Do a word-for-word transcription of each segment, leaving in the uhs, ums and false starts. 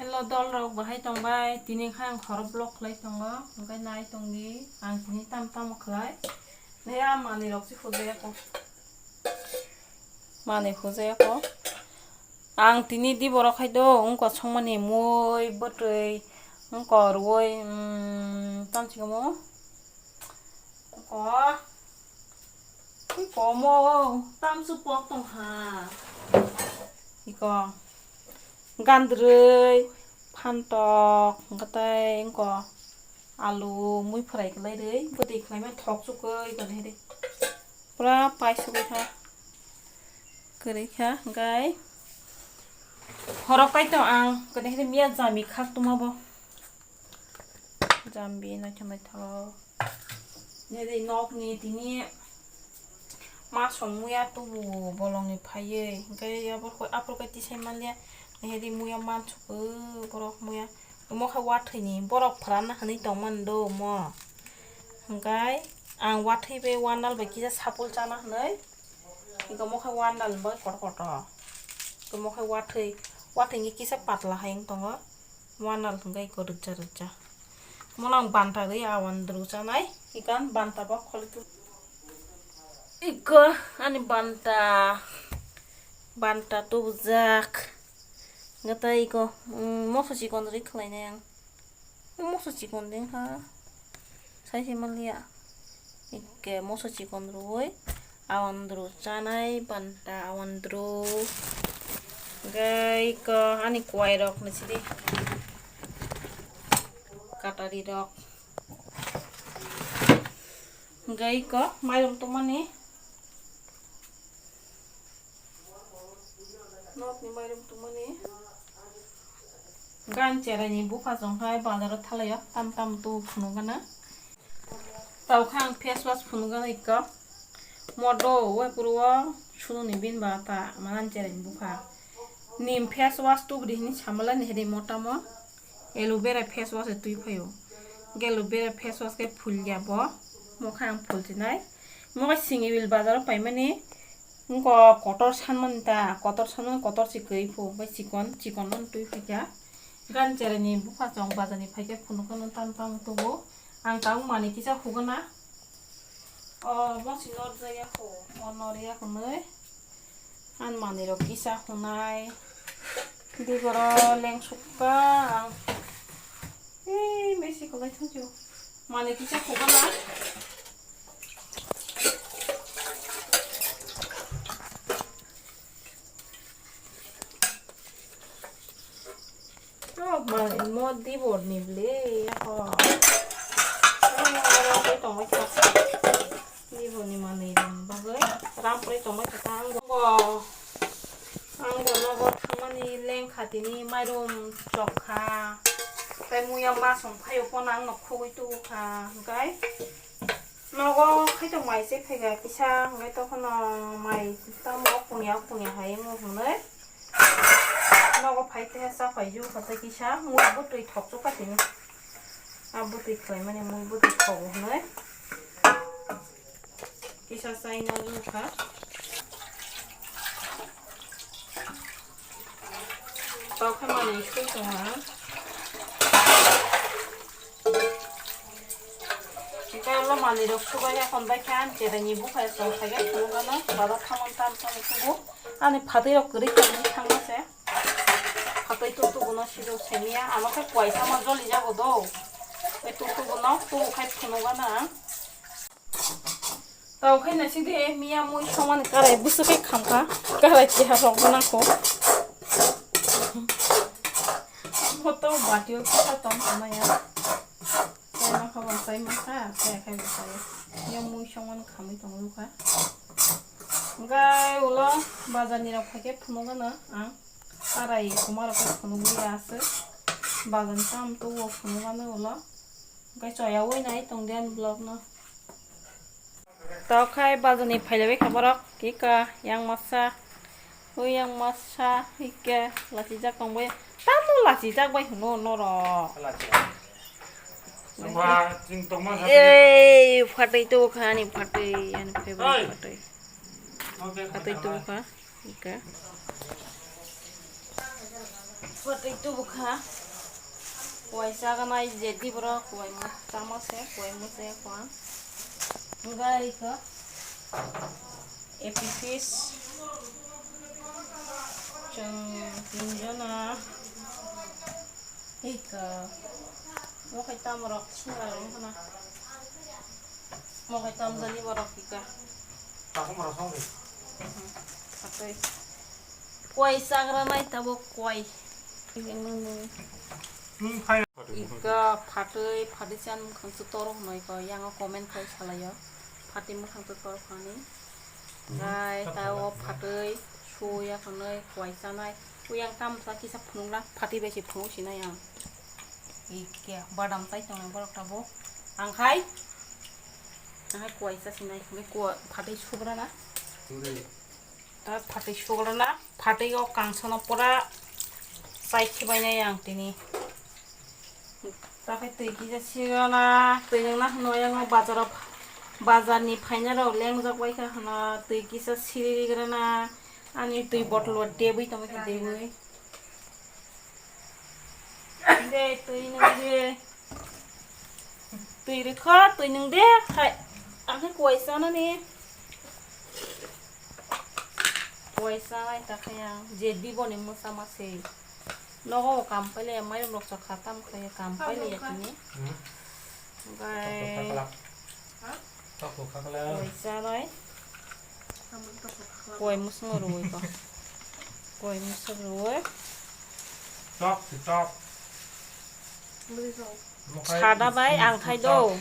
Hello dol rok, bahai tongbai? Tini khe ang khoro vlog khlai tongo, hwnkhe nai tongdi ang tini tam tamo khlai. Nai a manwi rok se hujaya kho, manwi hujaya kho. Ang tini di borok khai do wngkha songmani mui bwtwi wngkha rwui, um, tamchikamo wngkha. Ui komo, tamsuk pok tongkha. Iko gandrwi, phantok, hwnkhe tei wngko alu mui phwrai kwlai rwi, bwtwi khlaima thok chukwi tonwi hede. Pura paisugwi kha. Kwrwi kha, hwnkhe horok kaitor ang kwrwi hede miya jami khak tongma bo. Jambi naithok naithok. Nini nokni tini masong muya tubu bolongni phaiwi. Hwnkhe abo khe aphuru khe tisai manliya. Nihiri muya mansukgo borok muya. Omo khe wathwini borok phwranna hwnwi tongmani do omo. Hwnkhe ang wathwi bai wanal bai kisa sapul chana hwnwi. Iko mokhe wandal bai kotor kotor. Iko mokhe wathwi, wathwi hwnkhe kisa patla hai wng tongo. Wandal hwnkhe iko rwkja rwkja. Mono ang banta rwi awan dru chanai. Ikan banta bo kholi tu. Iko ani banta, banta tubujak. Hwnkhe tei iko, mm, moso chikon rwi khlainai ang. Moso chikon de wngkha. Sai se manliya. Ekke moso chikon rwui awan dru chanai banta awan dru. Hwnkhe iko ani kwai rok ni sidi. Katari rok. Hwnkhe iko mairum tongmani. Nokni mairum tongmani. Gan cheraini bupha chong hai bazaro thalaio tam tam tu phunukgana. Tao khe ang face wash phunukgana ikko. Modo wai puro o sununi bin ba ta ma gan cheraini bupha. Nim face wash tubudi hini samalani hede motamo. Aloe vera face wash twi phaio. Hwnkhe aloe vera face wash khe phulya bo. Mokhe ang phulchinai. Mokhe singibil bazaro paimani. Wngkha kotor sanmani ta, kotor sanmani kotor se kwrwi phu, bai chikon, chikon no twi phaikha. Gan cheraini bupha chong bazar ni phaikhe phunukgano tam tam tubu. Ang tabuk manwi kisa hugana. O bosi norjak ya kho, o nor ya kho nwi. Ang manwi rok kisa hunai. Di boro lengsukha ang. Ei, mesi kolai thangchio. Manwi kisa hugana. Oh, manwi mo dibor ni ble, ho. Ram prai tongbai kha. Dibor ni manwi ram bagwi. Ram prai tongbai kha ang bo. Ang bo nogo thangmani lengkha tini mairum chokha. Tai muya masong phaio phano ang no khogwi tubu kha. Hwnkhe nogo khaito mai se phaikha kisa, hwnkhe tokhono mai tamo okpungya okpungya hai wngwi hwnwi. Nogo phai teha cha phai ju kha tei kisa mui bwtwi thok chukha tini. A bwtwi khlaimani mui bwtwi thogo hwnwi. Kisa chaina lukha. Tokhe manwi sui tongha. Tei ulo manwi rok subai ya, hwn bai khe ani cheraini bupha ya chwng khaikhe phunukgano bazar thamani tam tamo kugo. Ani phatwi rok kwrwi kwrwi thangma se. Phatwi tutubuno sido semiya, ano khe kuaisa ma joli jago do. Tei tutubuno tubu khai phunukgana ang. Tao khai na sidi miya mui somani karai busu khai khamkha. Karai keha rok nangkho. Moto batio kisa tong khamaya. Tei ma kha bo chai ma kha, tei khai bo chai. Yang mui songmani khamwi tong nukha. Hwnkhe ulo bazar ni rok phaikhe phunukgano ang. Arai kuma rok khe phunukgwi aswk. Bazar ni tam tubo phunukgano ulo. Hwnkhe choyaui nai tongdi ani vlog no. Tao khai bazar ni phailaibai kha borok. Kika yang masa. Ui yang masa hike lachijak tongbai. Tamo lachijak bai hwno norok. Wngkha chwng tongma sa. Ei, phatwi tubu kha ani phatwi, ani favorite phatwi. Phatwi tubu kha, ika. Phatwi tubu kha. Kuai chaganai je di borok kuai ma chama se kuai ma se kuan. Gai ka. Epi fish. Chwng tinjona. Hika. Mo khai tam rok singa rok khana. Mo khai tam jani borok hika. Takhum rok song di. Atai. Kuai chagra nai tabo kuai. Ika phatwi, phatwi chan mukhang se torok noi ko, yang o comment khai salaio. Phatwi mukhang se torok hani. Gai tao phatwi suya khonoi kuai chanai. Uyang tam sa kisa phunukla, phatwi bai se phunuk sinai ang. Ike badam tai tongnai borok tabo. Ang khai. Ang khai kuai cha sinai, phatwi sugra na. Ta phatwi sugra na, phatwi o kangsono pura chai khibainai ang tini. Ta khe twi kisa sirana, twi nungna hwnwi ang bazaro, bazarni phainarok lengjak bai kha hwno, twi kisa siri rigrana, ani twi bottle o debwi tongwi kha debwi. De, twi nung de. Twi rikho, twi nung de. Hai, ang khe kuai chanani. Kuai chanai ta khe ang. Je diboni mwsa ma se. Nogo kam paile, mairum rok chakha tam khe kam paile ya tini. Hmm. Bai. Tok tok khakla. Kuai chanai. Kuai musung rwui ko. Kuai musung rwui. Tok, tok. Sada bai ang khai do.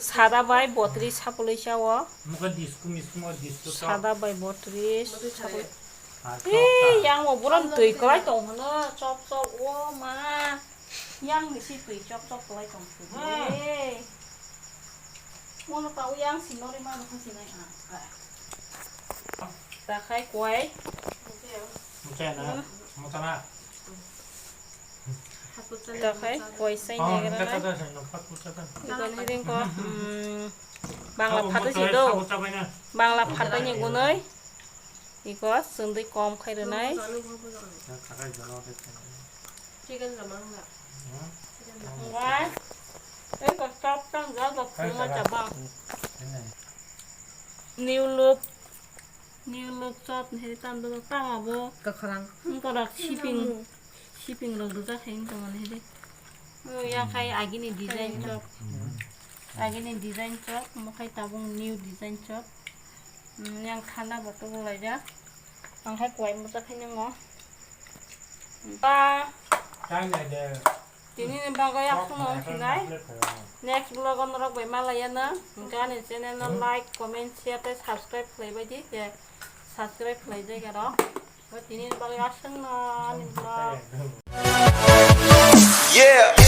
Sada bai botri sapului sao. Muka disku misku mo disku tok. Sada bai botri sapului. Ei, yang o buram twi kwlai tong hwno, chop chop, o ma. Yang ni si twi chop chop kwlai tong hwno. Ei. Mono pa yang si nori ma nokha si nai a. Ta khai kuai. Muchai na, muchana. Ta khai kuai sai nai gra nai. Ikon hiring ko, hmm, Bangla phatwi si do. Bangla phatwi ni gunoi. Iko chwngdwi kom khai rwnai. Chicken lamang da. Wah. Iko chop tang jal bak kuma chabang. New look. New look chop ni tam do tang abo. Kakhalang. Iko rak shipping. Shipping rok rijak hai wngtong mani hede. O, yang khai agini design chop. Agini design chop, mo khai tabung new design chop. Hmm, yang thanda bo tubu laijak. Ang khai kuai muchak khai nungo. Ba. Tini ni bagwi aswk no wngkhinai. Next vlog o norok bai malaiya no. Hwnkhe ani channel no like, comment, share tei subscribe khlaibai di. Subscribe khlai jai garo. Tini ni bagwi aswk no ani vlog. Yeah.